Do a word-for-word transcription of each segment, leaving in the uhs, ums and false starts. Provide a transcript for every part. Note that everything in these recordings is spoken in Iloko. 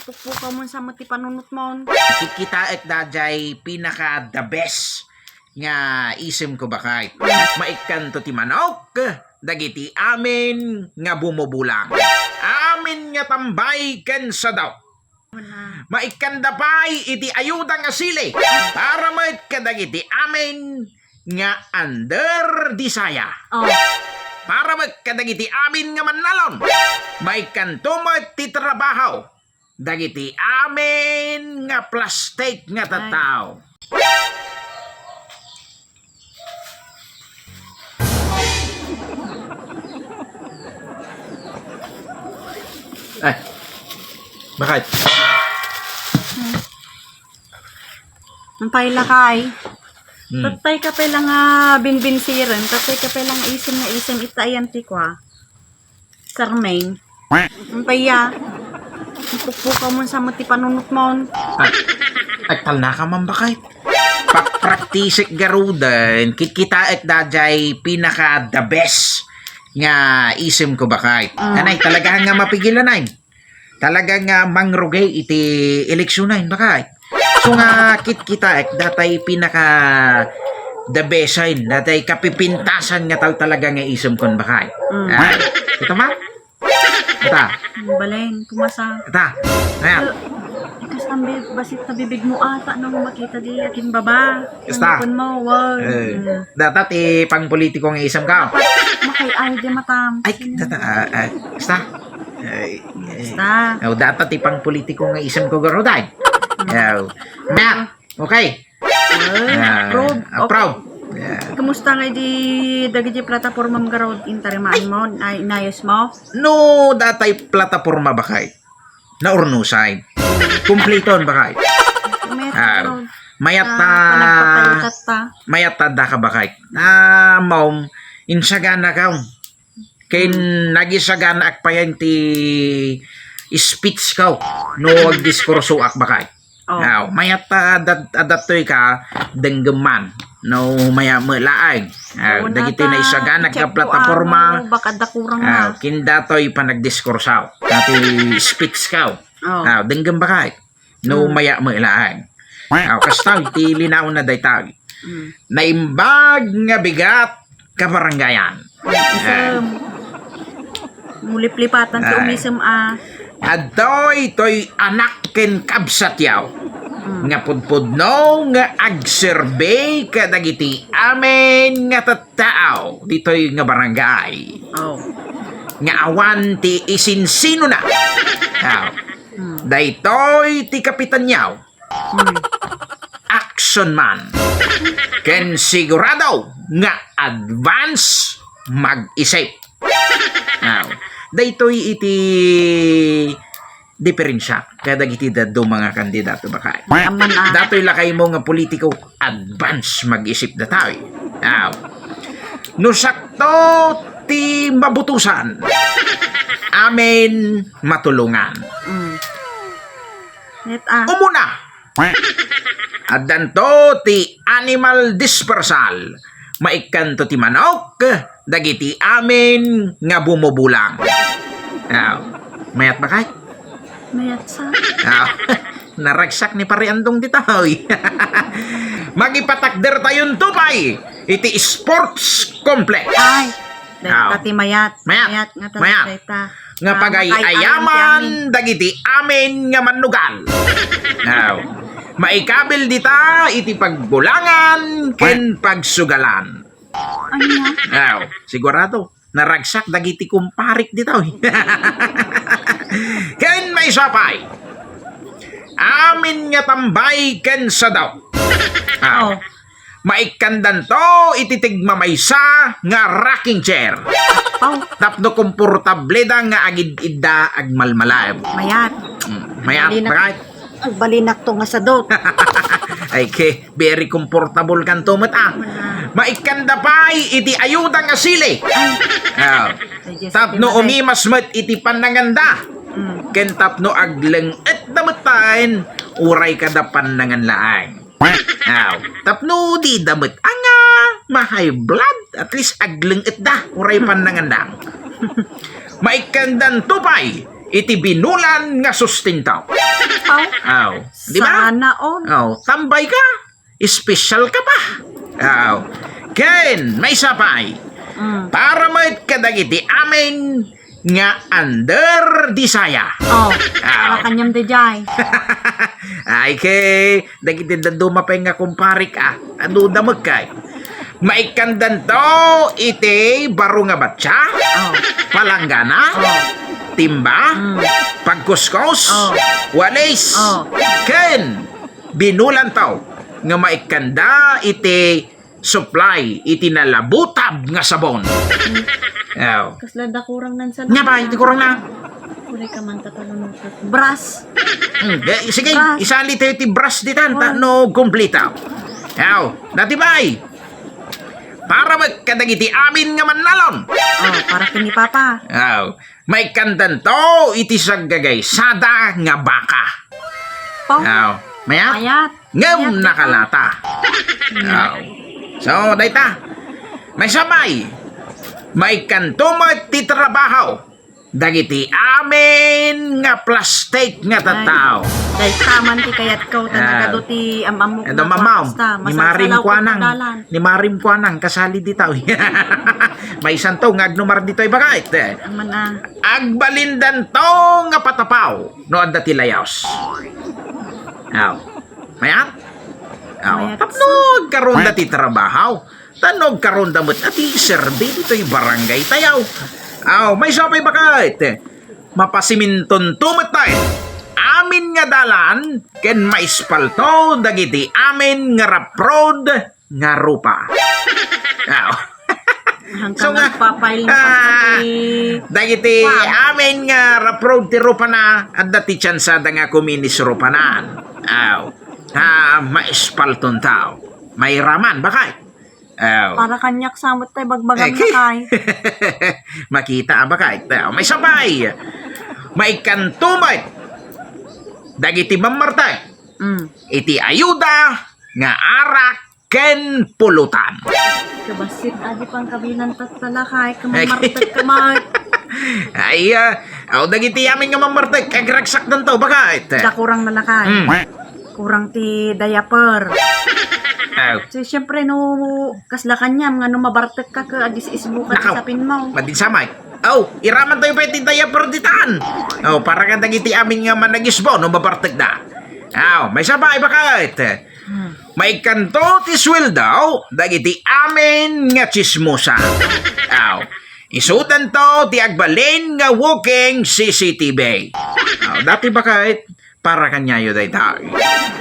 Pukpukaw mon sa met ti panunotmon. Kikitaek daydiay pinaka the best nga isemko, baket. Maikkanto ti manok dagiti amin nga bumubulang. Amin nga tambay ken sadok. Maikkanda pay iti ayuda nga sili para met kadagiti amin nga under the saya. Oh. Para met kadagiti amin nga mannalon. Maikkanto met ti trabaho dagiti amin nga plastik nga tattao. Ay. Baket. Ang pay lakay. Hmm. Tattay ka pay lang nga binbinsiren, tattay ka pay lang isem nga isem ita ayan ti kua. Sarming. Ang paya. Pukpukaw mon sa met ti panunotmon. Ay, ay, talna ka man, baket. Pakpraktisek garuden, kitkitaek daydiay pinaka the best nga isemko, baket. Mm. Anay, talaga nga mapigilanay. Talaga nga mangrugay iti eleksionen, baket. So nga kitkitaek, daydiay pinaka the best sign, daydiay kapipintasan nga tal-, talaga nga isemkon, baket. Mm. Ah, kita ma? Ita. Baleng, kumasa. Ita. Ayan. Ikas tambi, basit ta bibig mo ata no makita di akin baba. Basta. Ang mo, wow. Eh, mm. Dayta ti pangpolitiko nga isemko. Makay ay di matam. Ay, dayta, ah, ah, basta. Ay, ay. Basta. Oh, dayta ti pangpolitiko nga isemko, garuden. Mm. Oh. Mayor. Okay. Ay, ah, approve. Approve. Okay. Yeah. Kumusta nga di dagiti platapormam garud intarimaan mo? Ay, inayos mo? No, daydiay plataporma, baket. Naurnusan. Kumpliton, baket. Mayat, ah, garud. Mayat ta, ah, panagpapalitat ta. Mayat ta daka, baket. Ah, mom, insagana ka. Ken, hmm, nagisaganaak payen ti speech ko no agdiskursoak, baket. Oh. Aw, mayat ta adat-, adattoy ka, denggem man. No, maya met laeng. Aw, dagiti naisagana nga plataporma. Baka dakurang na. Aw, ken datoy panagdiskurso. Dati speech ko. Oh. Aw, denggem, baket. No, hmm, maya met laeng. Aw, kasta iti linaw na dayta. Mm. Naimbag nga bigat kabarangayan. Isem. Muliplipatan ti umisem a. Adtoy toy anak ken kabsatyo. Mm. Nga pudpudno nga agserbi kadagiti amin nga tattao ditoy nga barangay. Oh. Nga awan ti isinsinona. Aw. Mm. Daytoy ti kapitanyo. Hmm. Action man. Ken sigurado nga advance mag-isip. Aw, daytoy iti diferensya kadagiti dadduma nga kandidato, baket. Aman, ah. Datoy lakaymo nga politiko, advance mag-isip datoy. Aw. No sakto ti mabutosan, amin matulongan. Mm. Net, ah. Umuna, addanto ti animal dispersal. Maikkanto ti manok dagiti amin nga bumubulang. Aw, mayat, baket? Mayat sa. Aw, naragsak ni Pare Andong ditoy. Magipatakder tayonto pay iti sports complex. Ay. Dayta ti mayat. Mayat. Mayat nga, mayat. Dayta. Nga, ah, pagay-ayaman dagiti amin nga mannugal. Aw. Maikabil dita iti pagbulangan ken pagsugalan. Ania? Aw, sigurado. Naragsak dagiti kumparik dita, oy. Ken maysa pay. Amin nga tambay ken sadok. Aw. Oh. Maikkandanto iti tigmamaysa nga rocking chair. Aw. Tapno komportable da nga agid-idda agmalmalaem. Mayat. Mm, mayat, agbalinakto nga sadok. Ay, ke, very comfortable kanto met, ah. Maikkan da pay iti ayuda nga sili. Ay. Ah. Tapno umimas met iti pannanganda. Mm. Ken tapno agleng-et da met taen, uray kada pannangan laeng. Aw, tapno di da met anga ma-high blood, at least agleng-et da, uray pannanganda. Maikkandanto pay iti binulan nga sustento. Aw. Aw, di ba? Sana all. Aw, tambay ka. Espesyal ka pa. Aw. Ken, maysa pay. Mm. Para met kadagiti amin nga under desire. Oh, aw. Para kaniam daydiay. Ay, ket dagiti dadduma pay nga kumparik, ah. Adu da met kay. Maikkandanto iti baro nga batsa, oh, palanggana, oh, timba, mm, pagkuskos, oh, walis, oh, ken binulanto nga maikkanda iti supply iti nalabutab nga sabon. Aw. Kasla da kurang nan sa. Nya ba, iti kurang na? Kuray ka man, tatalon mo. Bras. Hmm, de, sige, bras. Isali tayo ti bras ditan, ta, oh, no, kumplita. Aw, dati bay. Para met kadagiti amin nga mannalon. Oh, para ken ni Papa. Aw. Maikkandanto iti saggagaysada nga baka. Pao. Aw, mayat? Mayat. Ngem mayat, nakalata. Aw. So, dayta. Maysabay. Maikkanto met ti trabaho dagiti amin nga plastik nga tattao. Ay, dayta man ti kayatko, ta, ah, nagadu ti am-ammok nga mamam. Ni Marim Kuanang. Ni Marim Kuanang, kasali ditoy. Maysanto nga agnumar ditoy, baket. Aman, ah. Agbalindanto nga patapaw no adda ti layas. Aw. Mayat? Aw. Mayat. Tapno agkaronda ti trabaho. Tapno agkaronda met a ti serbi ditoy barangay tayo. Aw, maysa pay baket. Mapasimintonto met tayo. Amin nga dalan ken maispalto dagiti amin nga rough road nga rupa. Aw. Hanggang so nga, nagpapail mo pa sa, ah, ti dagiti amin nga rough road ti rupana, adda ti tsansada nga kuminis rupanan. Aw. Ha, maispalton tao. Mairaman, bakay? Aw. Para kaniak sa met tay bagbagam, eh, na kay. Makita, bakay? Aw, maysabay. Maikkanto met dagiti mammartek. Mm. Iti ayuda nga arak ken pulutan. Kabassit, adi pangkabilan tatta lakay, eh, kaman martek ka man. Ay, ah, aw, dagiti amin nga mammartek, agragsakdanto, baket? Da kurang na lakay. Mm. Kurang ti diaper. Aw. So, siyempre, no, kasla kaniam nga no mabartek ka, ka, agis-isbo ka ti sapin mo. Nakaw, madinsamay. Aw, iraman tayo pa iti diaper ditan. Aw, para kadagiti amin nga managisbo, no mabartek da. Aw, maysabay, baket? Hmm. Maikkanto ti sueldo dagiti amin nga tsismosa. Aw, isudanto ti agbalin nga walking C C T V. Aw, dati baket, para kaniayo daytoy.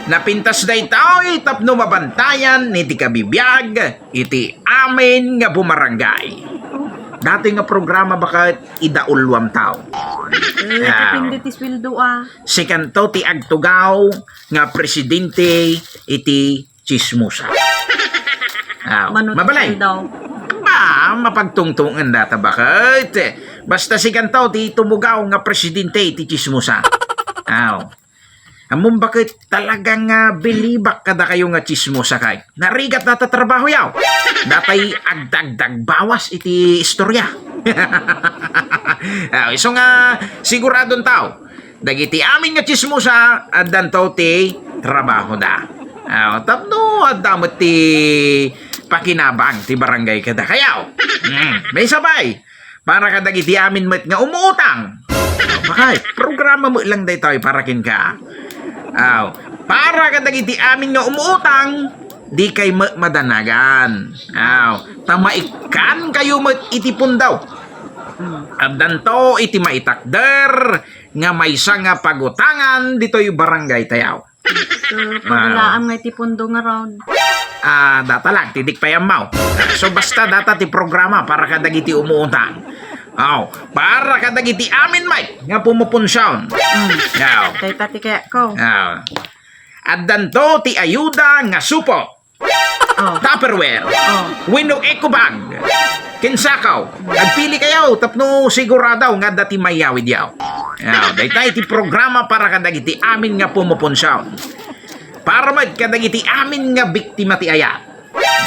Napintas daytoy tapno mabantayan iti kabibiag iti amin nga bumarangay. Dati nga programa baket idauluam tao. Eh, aw. Depende ti sueldo, ah. Sikanto ti agtugaw nga presidente iti tsismosa. Aw, mabalay. Ba, mapagtungtungen data baket. Basta sikanto ti tumugaw nga presidente iti tsismosa. Aw. Ammom baket talaga nga bilibak kadakayo nga tsismosa kay. Narigat data trabaho yaw. Datay agdagdag bawas iti istorya. Aw, isu nga siguradon tao. Dagiti amin nga tsismosa, addanto ti trabahoda. Aw, tapno adda met ti pakinabang ti barangay kadakayo. Hmm, maysabay. Para kadagiti amin met nga umuutang. Bakay, programa met lang daytoy para kenka. Aw, para kadagiti amin nga umuutang, di kay met madanagan. Aw, ta maikkan kayo met iti pundaw. Addanto iti maitakder nga maysa nga pagutangan ditoy barangay tayaw. So, pagulaam nga iti pundo nga round. Ah, data lang, ti dik pay ammaw. So, basta data ti programa para kadagiti umuutang. Aw, para kadagiti amin met nga pumupunsiyon. Mm. Aw. Dayta ti kayatko. Aw. Addanto ti ayuda nga supot. Oh. Tupperware. Oh. Wenno eco bag. Ken sako. Agpili kayo tapno sigurado nga adda ti mayawid yaw. Aw, dayta iti programa para kadagiti amin nga pumupunsiyon. Para met kadagiti amin nga biktima ti ayat.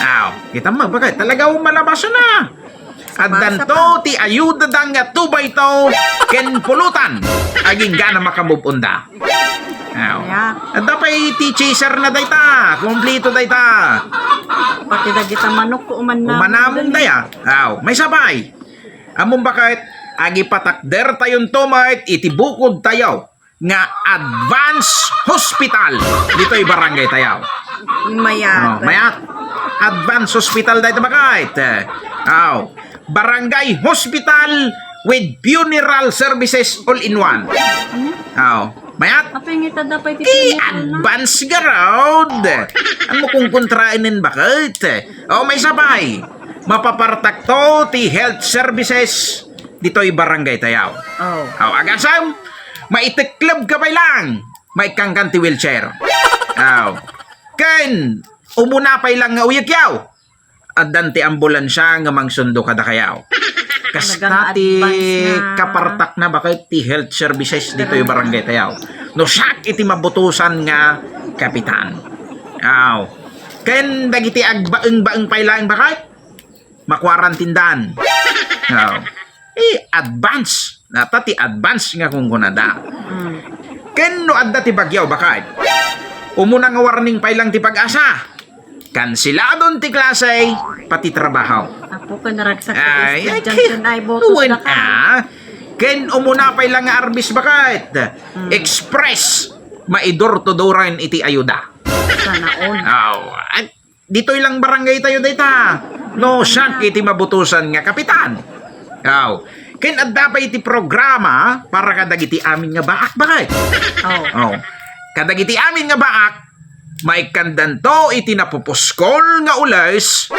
Aw, kita mo, bakit? Talaga malabas na. Addanto ti ayudada nga two by two ken pulutan. Agingga na makamove-on da. Aw. Yeah. Adda pay ti chaser na dayta. Kompleto dayta. Pati dagita manok ko uman na. Umanamon daya. Aw, maysa pay. Ammom baket, agipatakder tayonto met iti bukod tayo nga Advance Hospital ditoy barangay tayo. Mayat. Oh, mayat. Advance Hospital dayta baket. Aw. Barangay Hospital with funeral services all in one. Aw. Mayat. Apay ngita da pay ti funeral na? Advance garod. Ano kung kontraenen baket? Oh, maysa pay. Mapapartakto ti health services ditoy barangay tayo. Oh. Aw, agasem, maitekleb ka pay lang. Maikkankan ti wheelchair. Aw. Ken, umuna pay lang nga uyekyaw. Addan ti ambulansia nga mangsundo kadakayaw. Kasta ti kapartak na baket ti health services ditoy barangay tayo. No siak iti mabutusan nga kapitan. Aw. Ken dagiti agbaeng-baeng pay laeng baket, makuarantindan. Aw. Eh, advance. Nata ti advance nga kunkunada. Mm. Ken no adda ti bagyaw, baket. Umuna nga warning pay lang ti pag-asa. Kansiladon ti klase, pati trabaho. Apo, ken naragsak ti estudiante, ay, ken ay botos wen, da ka. Ah. Ken umuna pay lang nga arbis baket. Mm. Express, maidur-to-duren iti ayuda. Sana all. Aw, at ditoy lang barangay tayo dayta. No, siak iti mabutusan nga kapitan. Aw. Ken adda pay iti programa para kadagiti amin nga baak, baket. Oh. Oh. Kadagiti amin nga baak, maikkandanto iti napupuskol nga ules.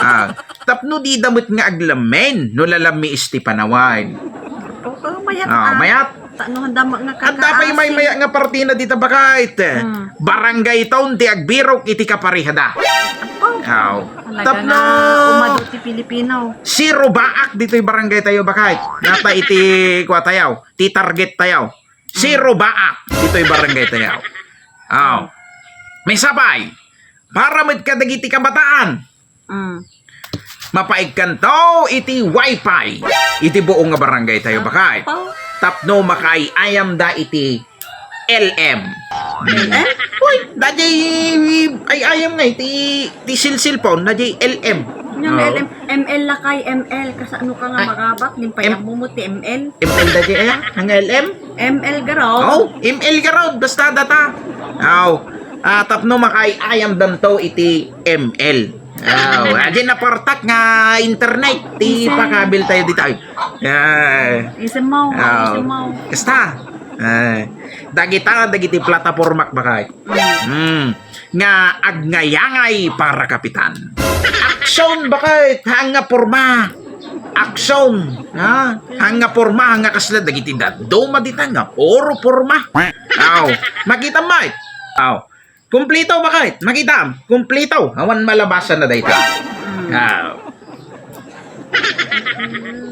Ah, tapno dida met nga aglammen no lalammiis ti panawen. Oh, mayat. Ah, mayat. Tano handa ma-, nga adda pay kakaasi. Maymaya nga partina dita, baket. Hmm. Barangay town ti agbirok iti kaparihada. Apo. Aw. Talaga tapno nga umadu ti Pilipino. Zero baak ditoy barangay tayo, baket. Nata iti kua tayo, ti target tayo. Zero baak ditoy barangay tayo. Aw. Maysa pay. Para met kadagiti kabataan. Mm. Mapaikkanto iti wifi iti buong nga barangay tayo, baket. Apo. Tapno makaay-ayamda iti L M. L M? Uy, daydiay ay-ayam nga iti, ti cellphone, daydiay L M. Yung oh. L M, M L lakay, M L. Kasano ka nga ay, magabak? Nim pay M-, ammom ti M L. M L daydiay, aya? Nga L M? M L garod. Oh, M L garod. Basta data. Aw. Ah, tapno makaay-ayamdanto iti M L. Aw, adi napartak nga internet ti pakabil tayo dita. Ah. Isemaw, aw. Isemaw. Kasta. Ah. Dagita, dagiti platapormak, baket. Mm. Nga agnayangay para kapitan. Aksyon, baket, haan nga porma. Aksyon, ha? Haan nga porma, haan nga kasla, dagiti dadduma dita nga puro porma. Aw, makita met. Aw. Kumplito, baket? Makita? Kumplito. Awan malabasan na dayta. Hmm. Ah.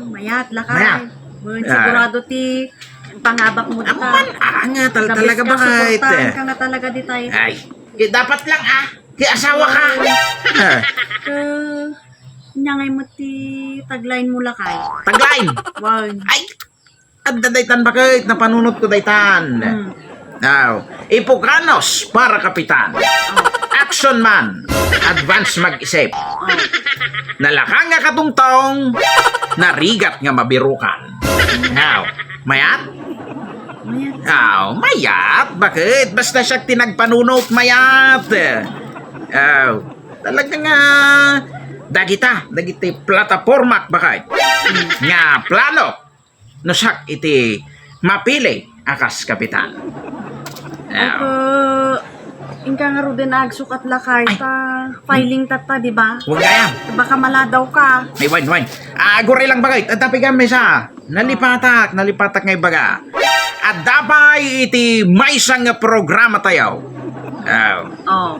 Mayat, lakay. Mayat. Wen, ah, sigurado ti pangabak mo dita. Amman, ah, nga tal-, talaga, baket? Suportahan ka nga talaga ditay. Ay, di dapat lang, ah. Di asawa ka. Ah. Eh, nya ngay mo ti tagline mo, lakay. Tagline? Wen. Ay, adda daytan, baket, napanunot ko daytan. Hmm. Now, Ipukanos para kapitan. Oh. Action man, advance mag-isip. Oh. Nalaka nga katungtong, narigat nga mabirukan. Now, mayat? Mayat. Aw, mayat, baket? Basta siak ti nagpanunot, mayat. Aw, talaga nga, dagita, dagiti platapormak, baket? Nga plano, no siak iti mapili a kas kapitan. Aw. Ako, inka nga ruden agsukat lakay ta filing tatta, di ba? Huwag kaya. Baka maladaw ka. Ay, wen, wen. Ah, aguri lang, baket. At tapigan mo isa. Nalipatak, nalipatak nga ibaga. Adda pay iti maysa nga programa tayo. Aw. Oh.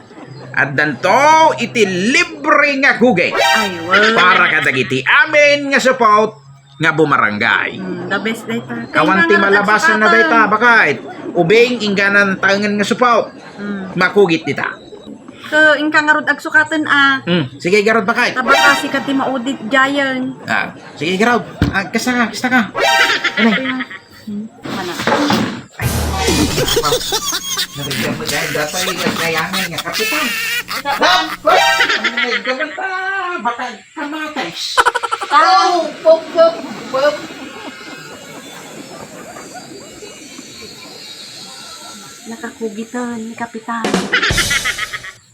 Addanto iti libre nga kugit. Ay, wen. Para kadagiti amin nga support nga bumarangay. Hmm, the best dayta. Awan ti malabasan na dayta, baket. Ubing, ingganan taengen nga support. Hmm. Makugit dita. Te, inka ngarud agsukaten a. Hmm, sige, garud bakay. Tabaka si kati maudit giant. Ah, sige, garud. Ah, kasta ka, kasta ka. Ano? Mana. Nabigyan mo dahil datoy, kaya nga, kapitan. Kapitan! Nabigyan mo ta, baka kamatis. Tao! Pop, pop, pop. Nakakugitan ni Kapitan.